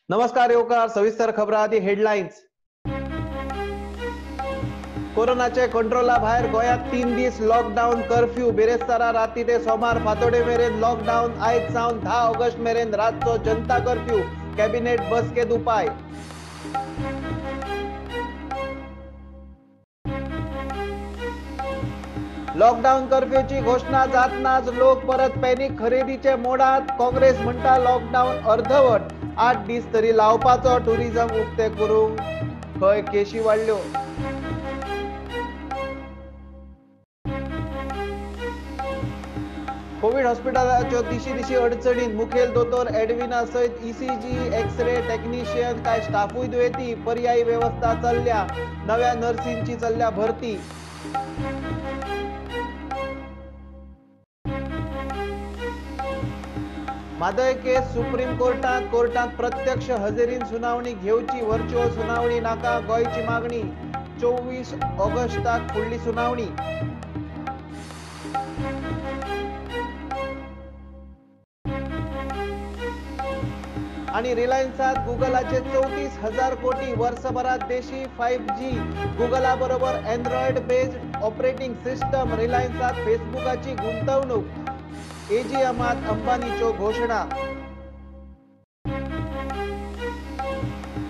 नमस्कार येवकार सविस्तर खबरां आदी हेडलायन्स। कोरोनाचे कंट्रोला भायर गोंयांत 3 दीस लॉकडावन कर्फ्यू। बिरेस्तारा राती ते सोमार फातोडे मेरेन लॉकडावन। आयज सावन 10 ऑगस्ट मेरेन रातचो जनता कर्फ्यू। कॅबिनेट बसकेत उपाय। लॉकडावन कर्फ्यूची घोषणा जातनाच लोक परत पॅनिक खरेदीचे मोडात। काँग्रेस म्हणटा लॉकडावन अर्धवट, 8 दीस तरी लावपाचो। टुरिझम उक्ते करूंक खंय केशी वाडल्यो। कोवीड हॉस्पिटलाच्यो दिशी दिशी अडचणीत मुखेल दोतोर एडविना सयत ईसीजी, एक्सरे टेक्निशियन काय स्टाफूय दुयेंती। पर्यायी वेवस्था चल्ल्या, नव्या नर्सींची चल्ल्या भरती। म्हादय केस सुप्रीम कोर्टात, कोर्टात प्रत्यक्ष हजेरीन सुनावणी घेवची, व्हर्च्युअल सुनावणी नाका, गोंयची मागणी। 24 ऑगस्टाक फुडली सुनावणी। आणि रिलायन्सात गुगलाचे 34,000 कोटी वर्षभरात देशी 5G। गुगला बरोबर अँड्रॉइड बेस्ड ऑपरेटिंग सिस्टम। रिलायन्सात फेसबुकाची गुंतवणूक। एजीएमात अंबानीच्यो घोषणा।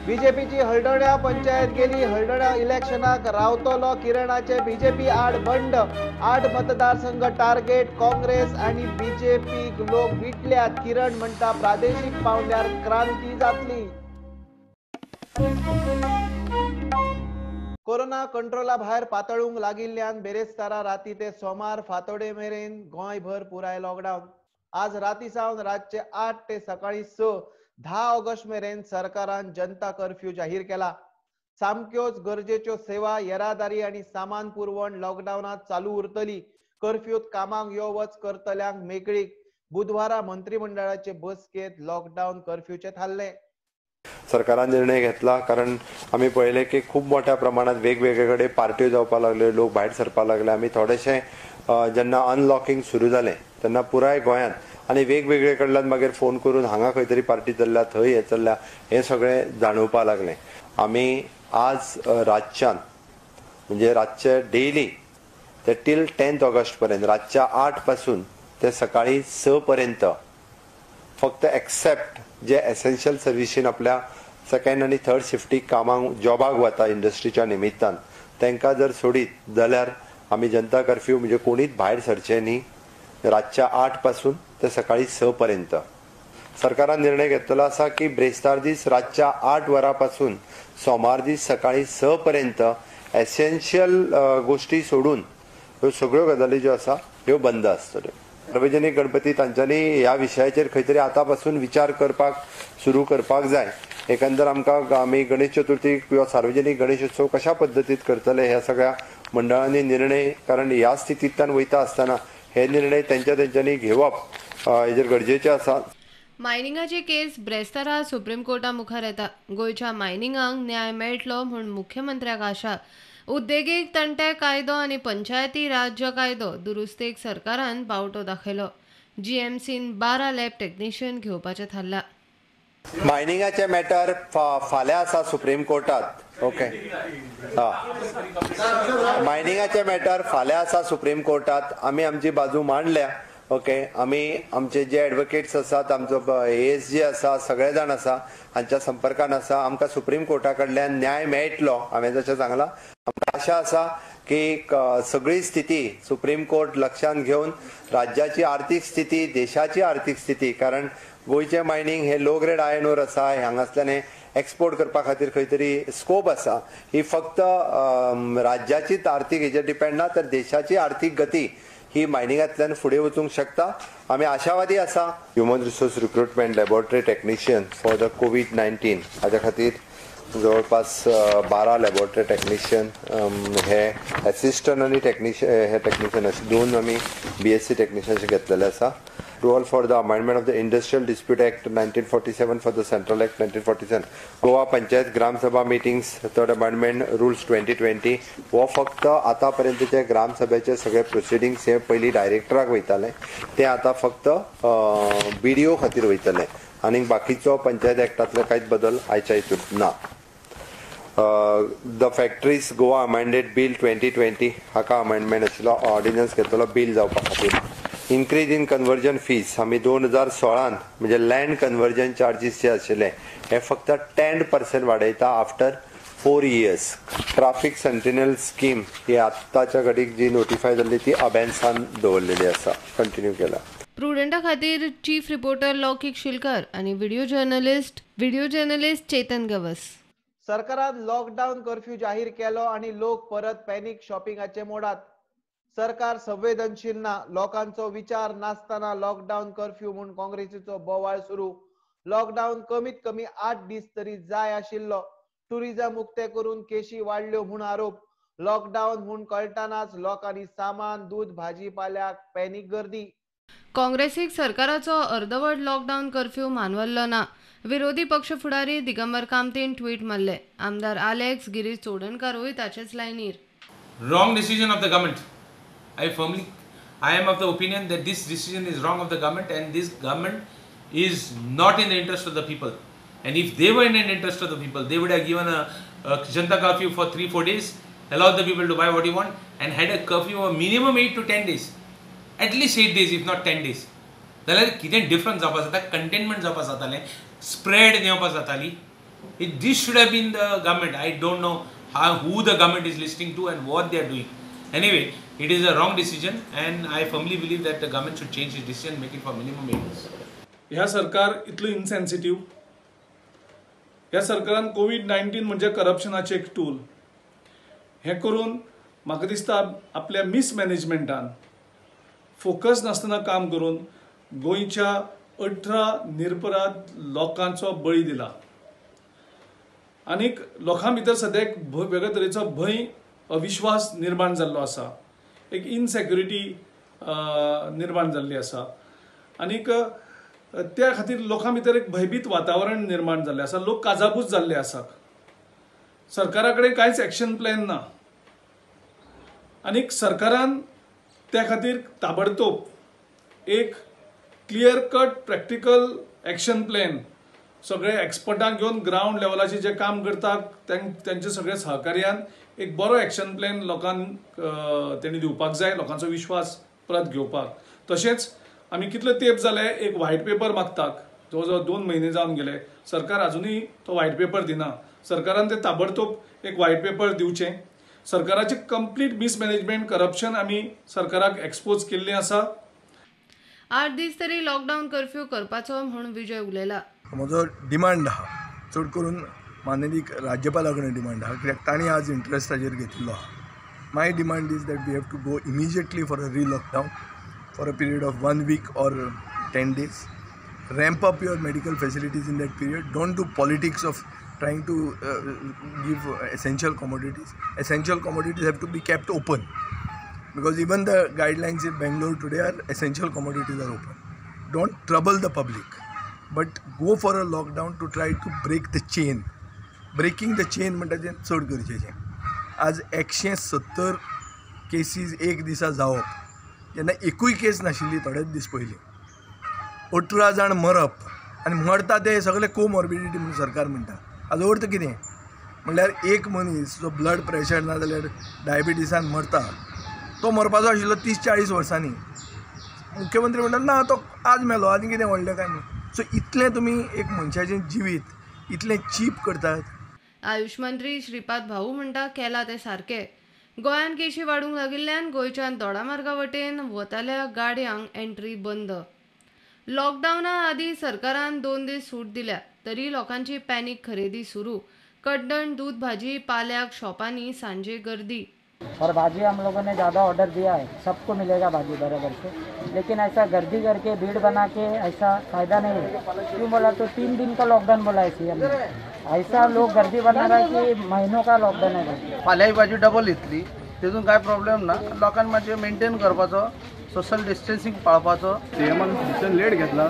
बीजेपीची हळदोण्या पंचायत गेली। हळदोण्या इलेक्शनाक रावतलो किरणाचे बीजेपी आड बंड। 8 मतदारसंघ टार्गेट। काँग्रेस आणि बीजेपीक लोक विटल्यात। किरण म्हणटा प्रादेशिक पावंड्यार क्रांती जातली। कोरोना कंट्रोला भायर पातळूंक लागिल्ल्यान बेरेस्तारा राती ते सोमार फातोडे मेरेन गोंयभर पुराय लॉकडावन। आज राती सावन रातचे 8 ते सकाळी 6 10 ऑगस्ट मेरेन सरकारान जनता कर्फ्यू जाहीर केला। सामक्योच गरजेच्यो सेवा, येरादारी आनी सामान पुरवण लॉकडावनात चालू उरतली। कर्फ्यूत कामाक यो वच करतल्यांक मेकळीक। बुधवारा मंत्रिमंडळाचे बसकेत लॉकडावन कर्फ्यूचे थारले। सरकारान निर्णय घेतला, कारण आमी पळयलें की खूब मोठ्या प्रमाणात वेगवेगळे कडेन पार्ट्यो जावपाक लागल्यो, लोक भायर सरपाक लागले। आमी थोडेशे जेन्ना अनलॉकिंग सुरू जालें तेन्ना पुराय गोंयांत आनी वेगवेगळे कडल्यान मागीर फोन करून हांगा खंय तरी पार्टी चल्ल्या, थंय हें चल्ल्या, हें सगळें जाणवपाक लागलें। आमी आज रातच्यान म्हणजे रातचे डेली ते टील 10 ऑगस्ट पर्यंत रातच्या 8 पासून ते सकाळी 6 पर्यंत फक्त एक्सेप्ट जे एसेन्शियल सर्विसीन आपल्या सेकंड आनी थर्ड शिफ्टीक कामाक जॉबाक वता इंडस्ट्रीच्या निमित्तान तांकां जर सोडीत जाल्यार आमी जनता कर्फ्यू म्हणजे कोणीच भायर सरचें न्ही रातच्या 8 पासून ते सकाळी 6 पर्यंत। सरकारान निर्णय घेतलेलो आसा की ब्रेस्तार दीस रातच्या 8 वरां पासून सोमार दीस सकाळी 6 पर्यंत एसेन्शियल गोश्टी सोडून ह्यो सगळ्यो गजाली ज्यो आसा ह्यो बंद आसतल्यो। सार्वजनीक गणपती तांच्यांनी ह्या विशयाचेर खंय तरी आतां पासून विचार करपाक सुरू करपाक जाय। एकंदर आमकां आमी गणेश चतुर्थी किंवा सार्वजनीक गणेश उत्सव कशा पद्दतीत करतले ह्या सगळ्या मंडळांनी निर्णय, कारण ह्या स्थितींतल्यान वयता आसतना हे निर्णय तेंच्या तेंच्यांनी घेवप हेजेर गरजेचें आसा। मायनिंगाची केस ब्रेस्तारा सुप्रीम कोर्टा मुखार येता। गोंयच्या मायनिंगांक न्याय मेळटलो म्हूण मुख्यमंत्र्याक आशा। उद्देगीक तंटे कायदो आनी पंचायती राज्य कायदो दुरुस्तेक सरकारान बावटो दाखयलो। जीएमसीन 12 लॅब टेक्निशियन घेवपाचें थारलां। मायनिंगाचे मॅटर फाल्यां आसा सुप्रीम कोर्टात। ओके, हा, मायनिंगाचे मॅटर फाल्यां आसा सुप्रीम कोर्टात। आमी आमची बाजू मांडल्या। ओके, आमी आमचे जे एडवोकेट्स आसात, आमचो एएसजी आसा, सगळे जाण आसा हांच्या संपर्कान आसा। आमकां सुप्रीम कोर्टा कडल्यान न्याय मेळटलो हांवें जशें सांगलां। आमकां आशा आसा की सगळी स्थिती सुप्रीम कोर्ट लक्षांत घेवन राज्याची आर्थीक स्थिती, देशाची आर्थीक स्थिती, कारण गोंयचें मायनिंग हे लो ग्रेड आयर्न ओर आसा, हांगासल्यान हे एक्सपोर्ट करपा खातीर खंय तरी स्कोप आसा। ही फक्त राज्याचीच आर्थीक हेजेर डिपेंड ना, तर देशाची आर्थीक गती ही मायनिंगांतल्यान फुडें वचूंक शकता। आमी आशावादी आसा। Human resource recruitment laboratory technician for the COVID-19 हाज्या खातीर जवळपास 12 लॅबोरेटरी टेक्निशियन हे एसिस्टंट आनी टेक्निशियन हे टेक्निशियन अशे 2 आमी बीएससी टेक्निशियन अशे घेतलेले आसा। Rule for the amendment of the Industrial Dispute Act 1947 for the Central Act 1947, Goa Panchayat Gram Sabha meetings third amendment rules 2020 हो फक्त आतापर्यंतचे ग्रामसभेचे सगळे प्रोसिडिंग्स हे पयलीं डायरेक्टराक वयताले, ते आतां फक्त बीडीओ खातीर वयतले। आनी बाकीचो पंचायत एक्टांतलो कांयच बदल आयच्या हितून ना. The factories Goa amended bill 2020 हाका अमेंडमेंट आशिल्लो, ऑर्डिनन्स घेतलो बील जावपा खातीर. इन्क्रीज इन कन्वर्जन फीज आमी 2016 म्हणजे लँड कन्वर्जन चार्जीस जे आशिल्ले हे फक्त 10% वाडयता after 4 years. Traffic sentinel scheme ही आत्ताच्या घडीक जी नोटिफाय जाल्ली ती अबेन्सान दवरलेली आसा, कंटिन्यू केला. प्रुडंटा खातीर चीफ रिपोर्टर लौकिक शिलकर आनी व्हिडिओ जर्नलिस्ट चेतन गवस. सरकारान लॉकडावन कर्फ्यू जाहीर केलो आनी लोक परत पॅनिक शॉपिंगाचे मोडात. सरकार संवेदनशील ना, लोकांचो विचार नासतना लॉकडावन कर्फ्यू म्हूण काँग्रेसीचो बोवाळ सुरू. लॉकडावन कमीत कमी 8 दीस तरी जाय आशिल्लो. टुरिझम उक्ते करून केशी वाडल्यो म्हूण आरोप. लॉकडावन म्हूण कळटानाच लोकांनी सामान, दूद, भाजीपाल्याक पॅनिक गर्दी. काँग्रेसीक सरकाराचो अर्दवट लॉकडावन कर्फ्यू मानवल्लो ना. विरोधी पक्ष फुडारी दिगंबर कामतीन ट्वीट मारले. आमदार आलेक्स गिरीश चोडणकारूय ताचेच लायनीर. Wrong decision of the government. I am of the opinion that this decision is wrong of the government and this government is not in the interest of the people. And if they were in the interest of the people, they would have given a Janta curfew for 3-4 days, allowed the people to buy what you want, and had a curfew of minimum 8 to 10 days. At least 8 days, if not 10 days. जाल्यार कितें difference जावपा जाता, containment जावपा जातालें, spread देंवपा जाताली. This should have been the government. I don't know who the government is listening to and what they are doing. Anyway, it is a wrong decision and I firmly believe that the government should change its decision, make it for minimum 8 days. ह्या सरकार इतलो इनसेन्सिटीव, ह्या सरकारान कोवीड-19 म्हणजे करप्शनाचें एक tool हें करून म्हाका दिसता आपल्या मिसमॅनेजमेंटान फोकस नासतना काम करून गोंयच्या 18 निरपराध लोकांचो बळी दिला आनीक लोकां भितर सद्या एक वेगळे तरेचो भंय, अविश्वास निर्माण जाल्लो आसा, एक इनसेक्युरिटी निर्माण जाल्ली आसा आनीक त्या खातीर लोकां भितर एक भयभीत वातावरण निर्माण जाल्लें आसा. लोक काजाबूज जाल्ले आसात. सरकारा कडेन कांयच एक्शन प्लॅन ना आनीक सरकारान त्या खातीर ताबडतोब एक clear cut practical action plan सगळे एक्सपर्टांक घेवन ग्रावंड लेवलाचेर जे काम करतात तेंचे सगळे सहकार्यान एक बरो एक्शन प्लॅन लोकांक तेणी दिवपाक जाय, लोकांचो विश्वास परत घेवपाक. तशेंच आमी कितले तेंप जाले एक व्हायट पेपर मागतात, जवळ जवळ 2 म्हयने जावन गेले, सरकार अजुनूय तो व्हायट पेपर दिना. सरकारान ते ताबडतोब एक व्हायट पेपर दिवचें. सरकाराचें कंप्लीट मिसमॅनेजमेंट, करप्शन आमी सरकाराक एक्सपोज केल्लें आसा. 8 दीस तरी लॉकडावन कर्फ्यू करपाचो म्हूण विजय उलयला. म्हजो डिमांड आहा, चड करून माननीय राज्यपाला कडेन डिमांड आहा, कित्याक तांणी आज इंट्रस्ट ताजेर घेतिल्लो आहा. My demand is that we have to go immediately for a re-lockdown for a period of 1 week or 10 days. Ramp up your medical facilities in that period. Don't do politics of trying to give essential commodities. Essential commodities have to be kept open, because even the guidelines in Bangalore today are essential commodities are open. Don't trouble the public, but go for a lockdown to try to break the chain. Breaking the chain म्हणटा तें चड गरजेचें. आज 170 केसीज एक दिसा जावप, जेन्ना एकूय केस नाशिल्ली थोडेच दीस पयलीं, 18 जाण मरप आनी मरता ते सगळे कोमॉर्बिडिटी म्हणून सरकार म्हणटा. हाजो अर्थ कितें म्हणल्यार एक मनीस जो ब्लड प्रेशर ना जाल्यार डायबिटीसान मरता तो मरपाचो आशिल्लो 30-40 वर्सांनी. मुख्यमंत्री म्हणटा ना तो आज मेलो, आनी कितें व्हडलें काय न्ही. सो इतलें तुमी एक मनशाचें जिवीत इतलें चीप करतात. आयुष मंत्री श्रीपाद भाऊ म्हणटा केला ते सारके. गोंयांत केशी वाडूंक लागिल्ल्यान गोंयच्यान दोडामार्गा वटेन वताल्या गाडयांक एंट्री बंद. लॉकडावना आदीं सरकारान 2 दीस सूट दिल्या तरी लोकांची पॅनिक खरेदी सुरू. कड्डण, दूध, भाजी, पाल्याक शॉपांनी सांजे गर्दी. और भाजी हम लोगों ने ज़्यादा ऑर्डर दिया है, सबको मिलेगा भाजी बराबर से, लेकिन ऐसा गर्दी करके भीड़ बना के ऐसा फ़ायदा नहीं है. क्यों बोला तो 3 दिन का लॉकडाउन बोला है सीएम ने, ऐसा लोग गर्दी बना रहा है कि महीनों का लॉकडाउन है. फाल्यां भाजी डबल येतली, तेतून काय प्रॉब्लेम ना. लोकांक मातशें मेंटेन करपाचो, सोशल डिस्टन्सिंग पाळपाचो. सीएमान डिसिजन लेट घेतला,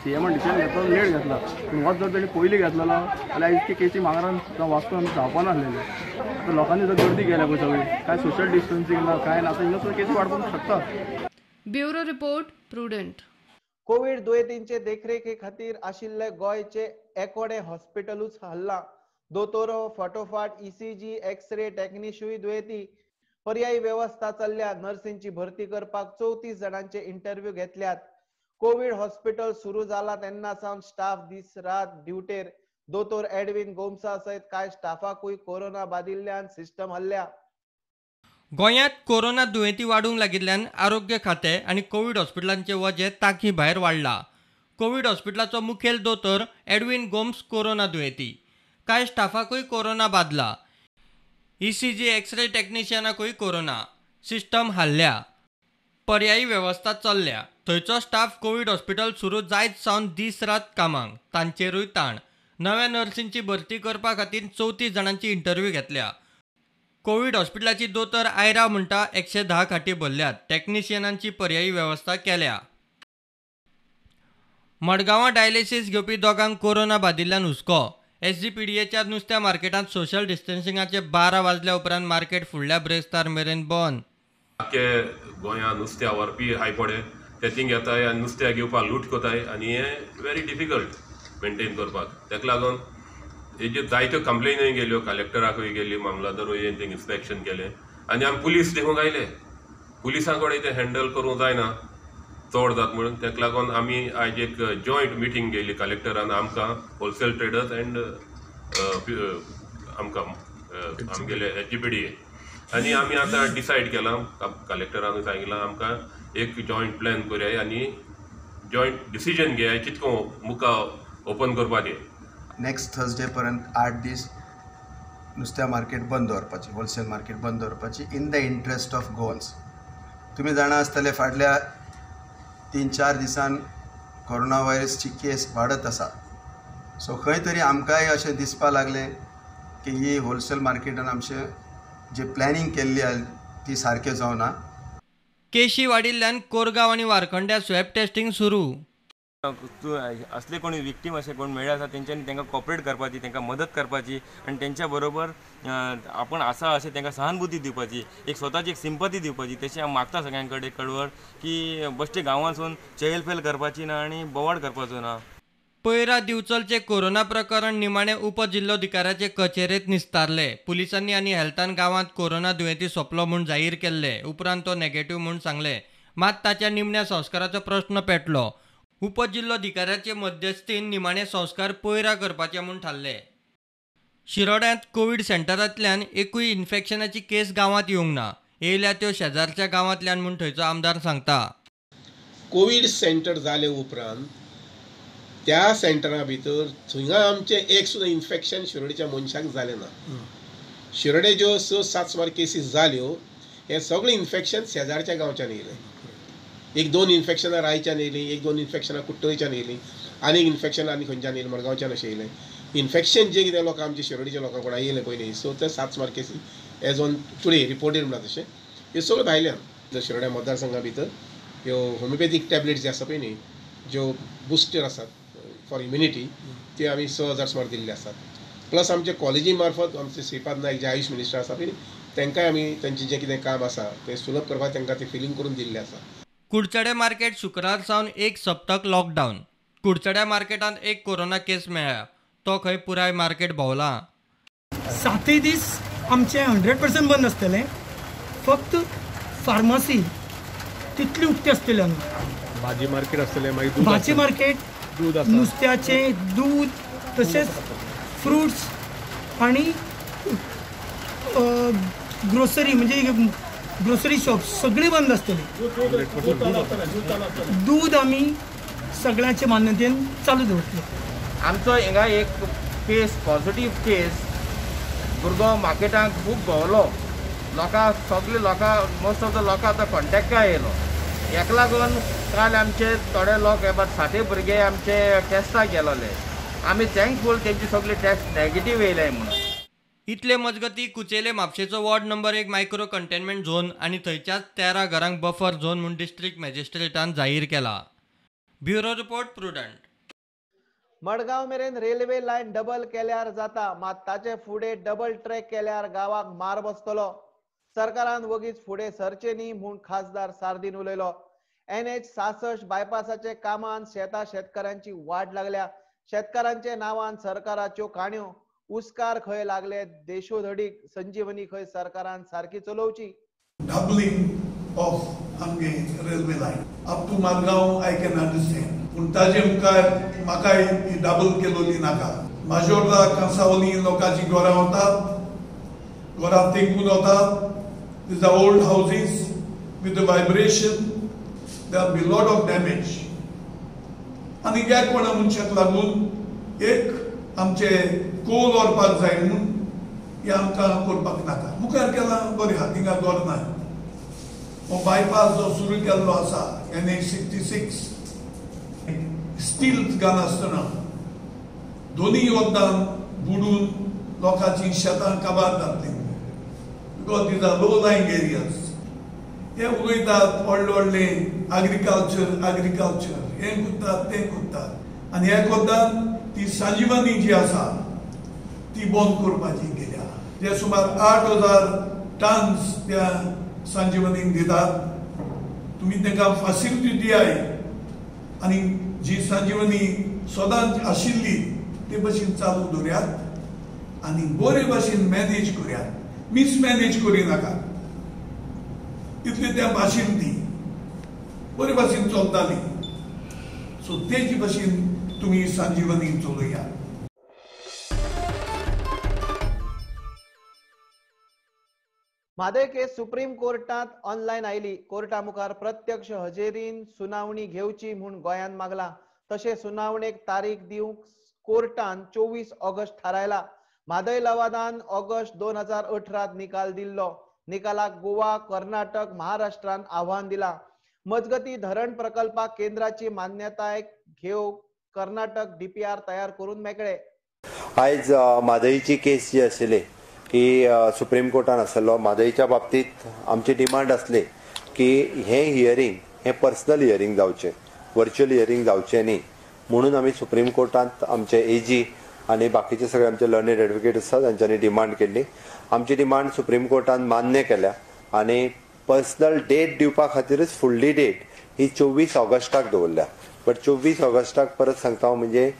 सीएमान डिसिजन घेतलो लेट घेतला, पूण होच जर तेणी पयलीं घेतलेलो जाल्यार इतकी केसी मांगरान वास्कोन जावपा नासलेले. आतां लोकांनी जर गर्दी केल्या पळय सगळी, काय सोशल डिस्टन्सिंग ना काय ना, आतां हिंगा सुद्दां केसी वाडपाक शकता. Bureau report, Prudent. कोवीड दुयेंतींचे देखरेखे खातीर आशिल्ले गोंयचे एकोडे हॉस्पिटलूच हल्ला. दोतोरो फाटोफाट ईसीजी एक्सरे टेक्निशियूय दुयेंती. पर्यायी वेवस्था चल्ल्या. नर्सींची भरती करपाक 34 जाणांचे इंटरव्यू घेतल्यात. कोवीड हॉस्पिटल सुरू जाला तेन्ना सावन स्टाफ दीस रात ड्युटेर. दोतोर एडविन गोम्सा सयत कांय स्टाफाकूय कोरोना बादिल्ल्यान सिस्टम हल्ल्या. गोंयांत कोरोना दुयेंती वाडूंक लागिल्ल्यान आरोग्य खातें आनी कोवीड हॉस्पिटलांचे वजें तांकी भायर वाडलां. कोवीड हॉस्पिटलाचो मुखेल दोतोर एडविन गोम्स कोरोना दुयेंती. कांय स्टाफाकूय कोरोना बादला. ईसीजी एक्सरे टेक्निशियनाकूय कोरोना. सिस्टम हाल्ल्या. पर्यायी वेवस्था चल्ल्या. थंयचो स्टाफ कोवीड हॉस्पिटल सुरू जायत सावन दीस रात कामाक, तांचेरूय ताण. नव्या नर्सींची भरती करपा खातीर 34 जाणांची इंटरव्यू घेतल्या. कोवीड हॉस्पिटलाची दोतोर आयरा म्हणटा 110 खाटी भरल्यात. टेक्निशियनांची पर्यायी वेवस्था केल्या. मडगांवां डायलिसीस घेवपी दोगांक कोरोना बादिल्ल्यान हुस्को. एसजीपीडीएच्या नुस्त्या मार्केटांत सोशल डिस्टन्सिंगाचे 12 वाजल्या उपरांत मार्केट फुडल्या ब्रेस्तार मेरेन बंद. आख्खे गोंया नुस्त्या व्हरपी हाय पडे ते थिंग येताय आनी नुस्त्या घेवपाक लूट कोताय आनी हें व्हेरी डिफिकल्ट मेंटेन करपाक. ताका लागून हेज्यो जायत्यो कंप्लेनूय गेल्यो, कलेक्टराकूय गेली, मामलादारूय येवन थिंग इन्स्पेक्शन केलें आनी आमी पुलीस देखूंक आयले. पुलिसां कडेन तें हँडल करूंक जायना, चड जाता म्हणून. ताका लागून आमी आयज एक जॉयंट मिटींग गेली कलेक्टरान आमकां होलसेल ट्रेडर्स एंड आमकां आमगेले एसजीपीडीए आनी आमी आतां डिसायड केलां, कलेक्टरान सांगलां आमकां एक जॉयंट प्लॅन करया आनी जॉयंट डिसिजन घेया कितको मुखार ओपन करपाचें. नेक्स्ट थर्सडे पर्यंत 8 दीस नुस्त्या मार्केट बंद दवरपाची, होलसेल मार्केट बंद दवरपाची in the interest of Goans. तुमी जाणा आसतले फाटल्या 3-4 दिसान कोरोना व्हायरसची केस वाडत आसा. सो खंय तरी आमकांय अशें दिसपाक लागलें की ही होलसेल मार्केटान आमचें जे प्लॅनिंग केल्ली आहा ती सारकें जावना. केशी वाडिल्ल्यान कोरगांव आनी वारखंड्या स्वॅब टेस्टिंग सुरू. असले कोणी विक्टीम अशे कोण मेळ्ळे आसा तेंच्यांनी तांकां कॉपरेट करपाची, तांकां मदत करपाची आनी तेंच्या बरोबर आपण आसा अशें तांकां सहानुभूती दिवपाची, एक स्वताची एक सिंपती दिवपाची. तशें हांव मागता सगळ्यां कडेन कळवळ की बश्टे गांवांसून चेलफेल करपाची ना आनी बोवाळ करपाचो ना. पयरा दिवचलचे कोरोना प्रकरण निमाणे उपजिल्लोधिकाऱ्याचे कचेरेंत निस्तारले. पुलिसांनी आनी हेल्थान गांवांत कोरोना दुयेंती सोंपलो म्हूण जाहीर केल्ले. उपरांत तो नेगेटिव्ह म्हूण सांगले. मात ताच्या निमण्या संस्काराचो प्रश्न पेटलो. उपजिल्लोधिकाऱ्याचे मध्यस्थीन निमाणे संस्कार पयरा करपाचे म्हूण थारले. शिरोड्यांत कोवीड सेंटरांतल्यान एकूय इन्फेक्शनाची केस गांवांत येवंक ना. येयल्या त्यो शेजारच्या गांवांतल्यान म्हूण थंयचो आमदार सांगता. कोवीड सेंटर जाले उपरांत त्या सेंटरा भितर थंय आमचें एक सुद्दां इन्फेक्शन शिरोडेच्या मनशाक जालें ना. शिरोडे ज्यो 6-7 सुमार केसीस जाल्यो हें सगळें इन्फेक्शन शेजारच्या गांवच्यान येयलें. 1-2 इन्फेक्शनां रायच्यान येयलीं, 1-2 इन्फेक्शनां कुट्टळीच्यान येयलीं, आनी एक इन्फेक्शन आनी खंयच्यान येयलें, मडगांवच्यान अशें येयलें. इन्फेक्शन जें कितें लोकां आमच्या शिरोडीच्या लोकां कोणा येयलें पळय न्ही, सो ते 7 सुमार केसी एज ऑन टुडे रिपोर्टेड म्हणटा तशें ह्यो सगळ्यो भायल्यान. शिरोड्या मतदारसंघा भितर ह्यो होमिओपॅथीक टॅबलेट्स जे आसा पळय न्ही, ज्यो बुस्टर आसात फॉर इम्युनिटी, त्यो आमी 6000 सुमार दिल्ले आसात. प्लस आमचे कॉलेजी मार्फत आमचे श्रीपाद नायक जे आयुश मिनिस्टर आसा पळय न्ही, तांकांय आमी तांचें जें कितें काम आसा तें सुलभ करपाक तांकां तें फिलींग करून दिल्लें आसा. कुडचडे मार्केट शुक्रार सावन 1 सप्तक लॉकडावन. कुडचड्या मार्केटांत एक कोरोना केस मेळ्ळ्या. तो खंय पुराय मार्केट भोंवला. 7 दीस आमचें 100% बंद आसतलें. फक्त फार्मासी तितली उक्ती आसतली हांगा. भाजी मार्केट आसतलें, मागीर भाजी मार्केट, दूद, नुस्त्याचें दूद, तशेंच फ्रुट्स आनी ग्रोसरी म्हणजे ग्रोसरी शॉप सगळी बंद आसतली. दूध आमी सगळ्यांचे मान्यतेन चालू दवरतले. आमचो हिंगा एक केस पॉझिटिव्ह केस भुरगो मार्केटांत खूब भोंवलो. लोकां सगळे लोकां मोस्ट ऑफ the लोकां आतां कॉन्टेक्टा येयलो. हेका लागून काल आमचे थोडे लोक एबाउट 60 भुरगे आमचे टेस्टाक गेलोले. आमी थँकफूल तेंची सगळी टेस्ट नेगेटीव येयले म्हणून. इतले मजगती कुचेले म्हापशेचो ward number 1 micro containment zone आनी थंयच्याच 13 घरांक बफर झोन म्हूण डिस्ट्रिक्ट मॅजिस्ट्रेटान जाहीर केला. Bureau report, Prudent. Madgaon मेरेन रेल्वे लायन डबल केल्यार जाता, मात ताचे फुडें डबल ट्रॅक केल्यार गांवाक मार बसतलो. सरकारान वगीच फुडें सरचें न्ही म्हूण खासदार सार्दीन उलयलो. NH 66 बायपासाचे कामान शेता शेतकऱ्यांची वाट लागल्या. शेतकऱ्यांचे नावान सरकाराच्यो काणयो. उस्कार खंय लागले देशोधडीक. संजीवनी खंय सरकारान सारकी चलोवची. डबलिंग ऑफ आमगे railway line up to Margao I can understand, पूण ताजे मुखार म्हाका ही डबल केलोली नाका. माजोर्डा कांसावली लोकांची घरां वतात, घरां तेंकून वतात. These are old houses with the vibration, there will be lot of damage. आनी ह्या कोणा मनशाक लागून एक आमचे कोल व्हरपाक जाय म्हूण हें आमकां करपाक नाका. मुखार केलां बरें आहा, थिंगा घर ना. हो बायपास जो सुरू केल्लो आसा NH 66 steel घालनासतना दोनूय वखदान बुडून लोकांची शेतां काबार जातली, because these are low lying areas. हे उलयतात व्हडले व्हडले एग्रीकल्चर एग्रीकल्चर, हें करतात तें करतात, आनी ह्या कोतान ती संजीवनी जी आसा ती बंद करपाची गेल्या. जे सुमार 8,000 टन्स त्या संजीवनीक दितात, तुमी तांकां फॅसिलिटी दियाय आनी जी संजीवनी सदांच आशिल्ली ते भशेन चालू दवरात आनी बरे भशेन मॅनेज करात, मिसमॅनेज करिनाका. इतले त्या भाशेन ती बरे भाशेन चलताली, सो तेज भशेन तुमी संजीवनी चलयात. म्हादय केस सुप्रीम कोर्टांत ऑनलायन आयली. कोर्टा मुखार प्रत्यक्ष हजेरीन सुनावणी घेवची म्हूण गोंयान मागला. तशें सुनावणेक तारीख दिवंक कोर्टान 24 ऑगस्ट थारायला. म्हादय लवादान ऑगस्ट 2018 निकाल दिल्लो. निकालाक गोवा, कर्नाटक, महाराष्ट्रान आव्हान दिला. मजगती धरण प्रकल्पाक केंद्राची मान्यताय घेवंक कर्नाटक DPR तयार करून मेकळे. आयज म्हादयची केस जी आशिल्ली की सुप्रीम कोर्टान आसलो. म्हादयच्या बाबतींत आमची डिमांड आसली की हें हियरींग हें पर्सनल हियरींग जावचें, वर्च्युअल हियरींग जावचें न्ही म्हणून आमी सुप्रीम कोर्टांत आमचे AG आनी बाकीचे सगळे आमचे लर्नेड एडवोकेट आसा तांच्यांनी डिमांड केल्ली. आमची डिमांड सुप्रीम कोर्टान मान्य केल्या आनी पर्सनल डेट दिवपा खातीरच फुडली डेट ही 24 ऑगस्टाक दवरल्या. बट 24 ऑगस्टाक परत सांगता हांव, म्हणजे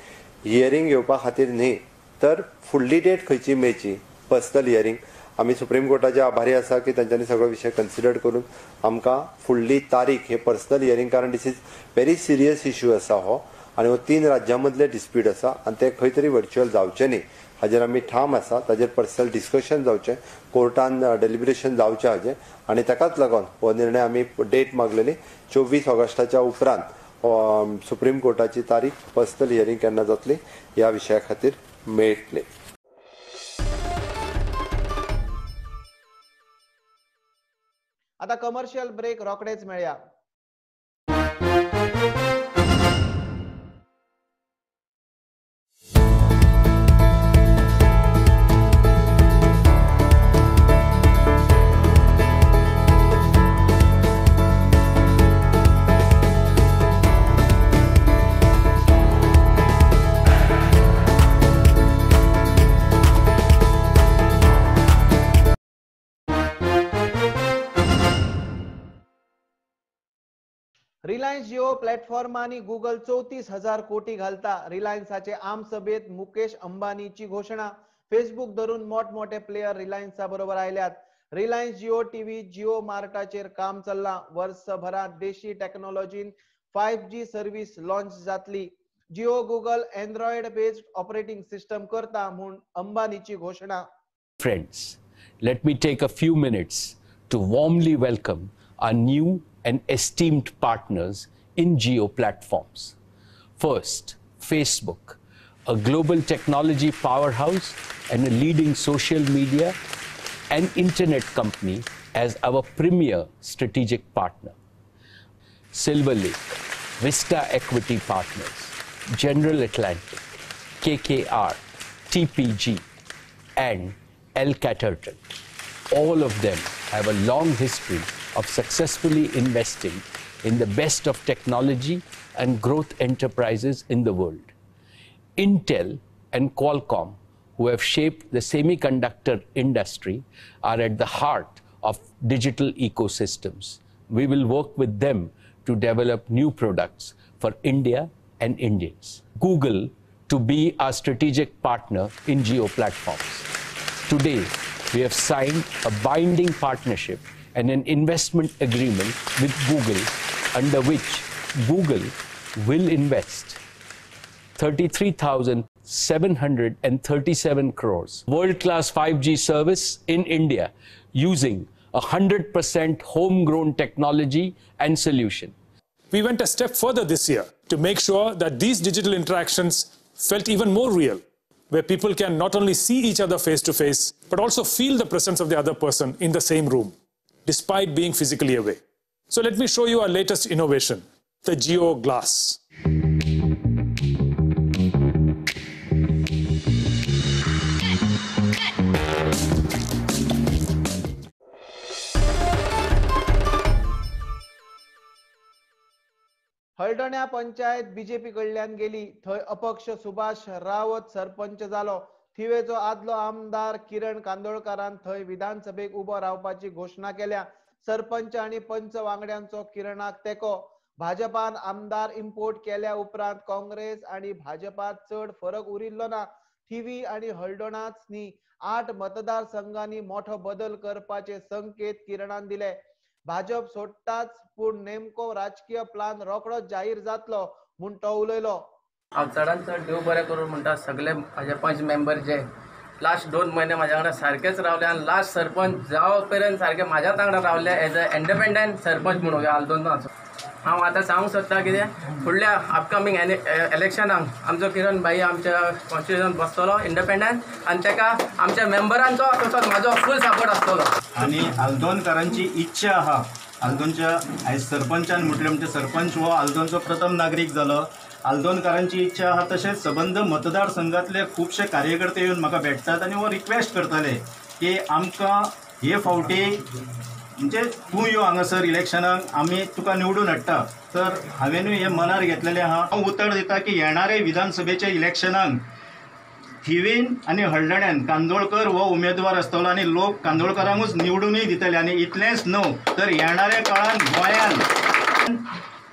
हियरींग घेवपा खातीर न्ही तर फुडली डेट खंयची मेळची पर्सनल हियरींग. आमी सुप्रीम कोर्टाचे आभारी आसा की तांच्यांनी सगळो विशय कन्सिडर करून आमकां फुडली तारीख हे पर्सनल हियरींग, कारण this is very serious issue आसा हो आनी हो 3 राज्यां मदले डिस्प्यूट आसा आनी ते खंय तरी वर्च्युअल जावचे न्ही हाजेर आमी ठाम आसा. ताजेर पर्सनल डिस्कशन जावचें, कोर्टान डेलिब्रेशन जावचें हाजेर, आनी ताकाच लागून हो निर्णय आमी डेट मागलेली 24 ऑगस्टाच्या उपरांत सुप्रीम कोर्टाची तारीख पर्सनल हियरींग केन्ना जातली ह्या विशया खातीर मेळटली. आता कमर्शियल ब्रेक रोखडेच मेळया. रिलायन्स जिओ प्लॅटफॉर्मांनी गुगल 34,000 कोटी घालता. रिलायन्साचे आमसभेत मुकेश अंबानीची घोषणा. फेसबुक धरून मोठमोठे प्लेयर रिलायन्सा बरोबर आयल्यात. रिलायन्स जिओ टीव्ही जिओ मार्टाचेर काम चल्लां. वर्सभरात देशी टॅक्नॉलॉजीन 5G service launch जातली. Jio Google Android based operating system करता म्हूण अंबानीची घोषणा. Friends, let me take a few minutes to warmly welcome our new and esteemed partners in Jio platforms. First, Facebook, a global technology powerhouse and a leading social media and internet company as our premier strategic partner. Silver Lake, Vista Equity Partners, General Atlantic, KKR, TPG, and L. Catterton. All of them have a long history of successfully investing in the best of technology and growth enterprises in the world. Intel and Qualcomm, who have shaped the semiconductor industry, are at the heart of digital ecosystems. We will work with them to to develop new products for India and Indians. Google to be our strategic partner in Jio platforms. Today, we have signed a binding partnership and an investment agreement with Google, under which Google will invest 33,737 crores. World-class 5G service in India using 100% homegrown technology and solution. We went a step further this year to make sure that these digital interactions felt even more real, where people can not only see each other face to face, but also feel the presence of the other person in the same room, despite being physically away. So let me show you our latest innovation, the Jio Glass. हळदण्या panchayat BJP कडल्यान गेली. थंय अपक्ष सुभाष रावत सरपंच जालो. थिवेचो आदलो आमदार किरण कांदोळकारान थंय विधानसभेक उबो रावपाची घोशणा केल्या. सरपंच आनी पंच वांगड्यांचो किरणाक तेंको. भाजपान आमदार इम्पोर्ट केल्या उपरांत काँग्रेस आनी भाजपात चड फरक उरिल्लो ना. थिवी आनी हळदोणाच न्ही 8 मतदारसंघांनी मोठो बदल करपाचे संकेत किरणान दिले. भाजप सोडटाच पूण नेमको राजकीय प्लान रोखडोच जाहीर जातलो म्हूण तो उलयलो. हांव चडान चड देव बरें करूं म्हणटा सगळे म्हाजे पंच मेंबर जे लास्ट 2 म्हयने म्हाज्या वांगडा सारकेच रावले आनी लास्ट सरपंच जावं पर्यंत सारके म्हाज्याच वांगडा रावले एज अ इंडिपेंडंट सरपंच म्हणून आल्दोनाचो. हांव आतां सांगूंक सोदता कितें फुडल्या अपकमींग इलेक्शनाक आमचो किरण भाई आमच्या कॉन्स्टिट्युशन बसतलो इंडिपेंडंट आनी ताका आमच्या मेंबरांचो तसोच म्हाजो फूल सपोर्ट आसतलो. आनी आल्दोनकारांची इच्छा आहा, आल्दोनच्या आयज सरपंचान म्हटलें म्हणजे सरपंच हो आल्दोनचो प्रथम नागरीक जालो. आल्दोनकारांची इच्छा आहा, तशेंच सबंद मतदारसंघातले खुबशे कार्यकर्ते येवन म्हाका भेटतात आनी हो रिक्वेस्ट करताले की आमकां हे फावटी म्हणजे तूं यो हांगासर इलेक्शनाक, आमी तुका निवडून हाडटा. तर हांवेनूय हें मनार घेतलेलें आहा. हांव उतर दिता की येणारे विधानसभेच्या इलेक्शनाक थिवीन आनी हळदण्यान कांदोळकर हो उमेदवार आसतलो आनी लोक कांदोळकरांकूच निवडूनय दितले. आनी इतलेंच न्हू तर येणाऱ्या काळान गोंयान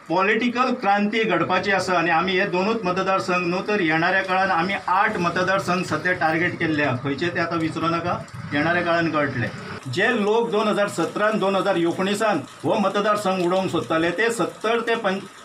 पॉलिटिकल क्रांती घडपाची आसा आनी आमी हे दोनूच मतदारसंघ न्हू तर येणाऱ्या काळान आमी 8 मतदारसंघ सद्या टार्गेट केल्ले आहा. खंयचे ते आतां विचारूं नाका, येणाऱ्या काळान कळटले. जे लोक 2017 2019 हो मतदारसंघ उडोवंक सोदताले ते 70 ते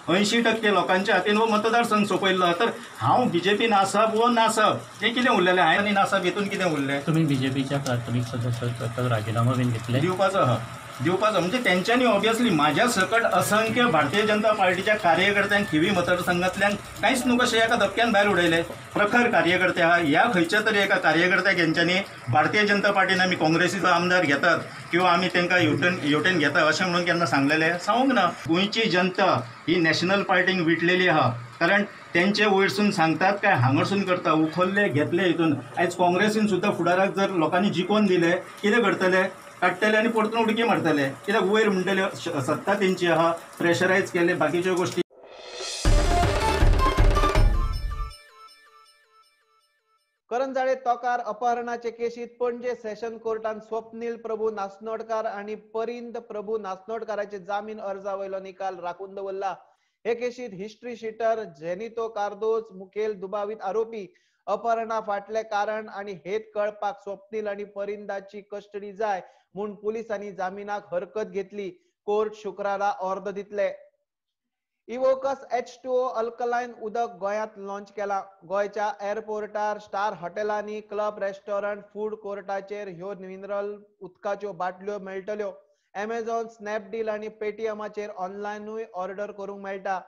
80% लोकांच्या हातीन हो मतदारसंघ सोंपयल्लो. तर हांव बीजेपीन आसप वो नासप हें कितें उरलेलें हांवें आनी नासप हितून कितें उरलें? तुमी बीजेपीच्या प्राथमीक सदस्य राजिनामो बीन घेतले दिवपाचो आहा, दिवपाचो म्हणजे तेंच्यांनी ऑब्वियसली म्हाज्या सकट असंख्य भारतीय जनता पार्टीच्या कार्यकर्त्यांक थिवी मतदारसंघांतल्यान कांयच न्हू कशें एका धपक्यान भायर उडयले. प्रखर कार्यकर्ते आहा, ह्या खंयच्या तरी एका कार्यकर्त्याक हेंच्यांनी भारतीय जनता पार्टीन आमी काँग्रेसीचो आमदार घेतात किंवा आमी तांकां युटर्न घेता अशें म्हणून केन्ना सांगलेलें सांगूंक ना. गोंयची जनता ही नॅशनल पार्टीक विटलेली आहा, कारण तेंचे वयरसून सांगतात काय हांगासून करता, उखल्ले घेतले हितून. आयज काँग्रेसीन सुद्दां फुडाराक जर लोकांनी जिखोवन दिले कितें करतले, काडटले आनी परतून उडकी मारतले. कित्याक वयर म्हणटले सत्ता तेंची आहा, प्रेशरायज केले बाकीच्यो गोश्टी. करंजाळे तोकार अपहरणाचे केशीत पणजे सेशन कोर्टान स्वप्नील प्रभू नासनोडकार आनी परिंद प्रभू नासनोडकाराचे जामीन अर्जा वयलो निकाल राखून दवरला. हे केशीत हिस्ट्री शिटर जेनितो कार्दोज मुखेल दुबावीत आरोपी. अपहरणा फाटले कारण आनी हेत कळपाक स्वप्नील आनी परिंदाची कस्टडी जाय म्हूण पुलिसांनी जामिनाक हरकत घेतली. कोर्ट शुक्रारा ऑर्द दितले. इवोकस H2O alkaline उदक गोंयांत लॉन्च केला. गोंयच्या एअरपोर्टार, स्टार हॉटेलांनी, क्लब, रेस्टॉरंट, फूड कोर्टाचेर ह्यो मिनरल उदकाच्यो बाटल्यो मेळटल्यो. एमेझॉन, स्नॅपडील आनी पेटीएमाचेर ऑनलायनूय ऑर्डर करूंक मेळटा.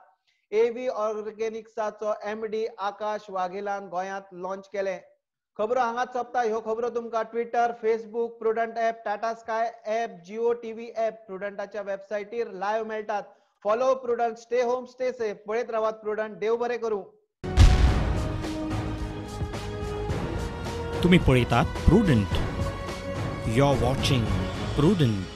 एव्ही ऑर्गेनिक्साचो MD आकाश वाघेलान गोंयांत लॉन्च केलें. खबरो हांगाच सोंपता. ह्यो खबरो तुमकां Twitter, Facebook, Prudent app, Tata Sky app, Jio TV app, प्रुडंटाच्या वेबसायटीर live मेळटात. Follow Prudent, stay home, stay safe. पळयत रावात प्रुडंट. देव बरें करूं. तुम्ही पळयतात Prudent. You are watching Prudent.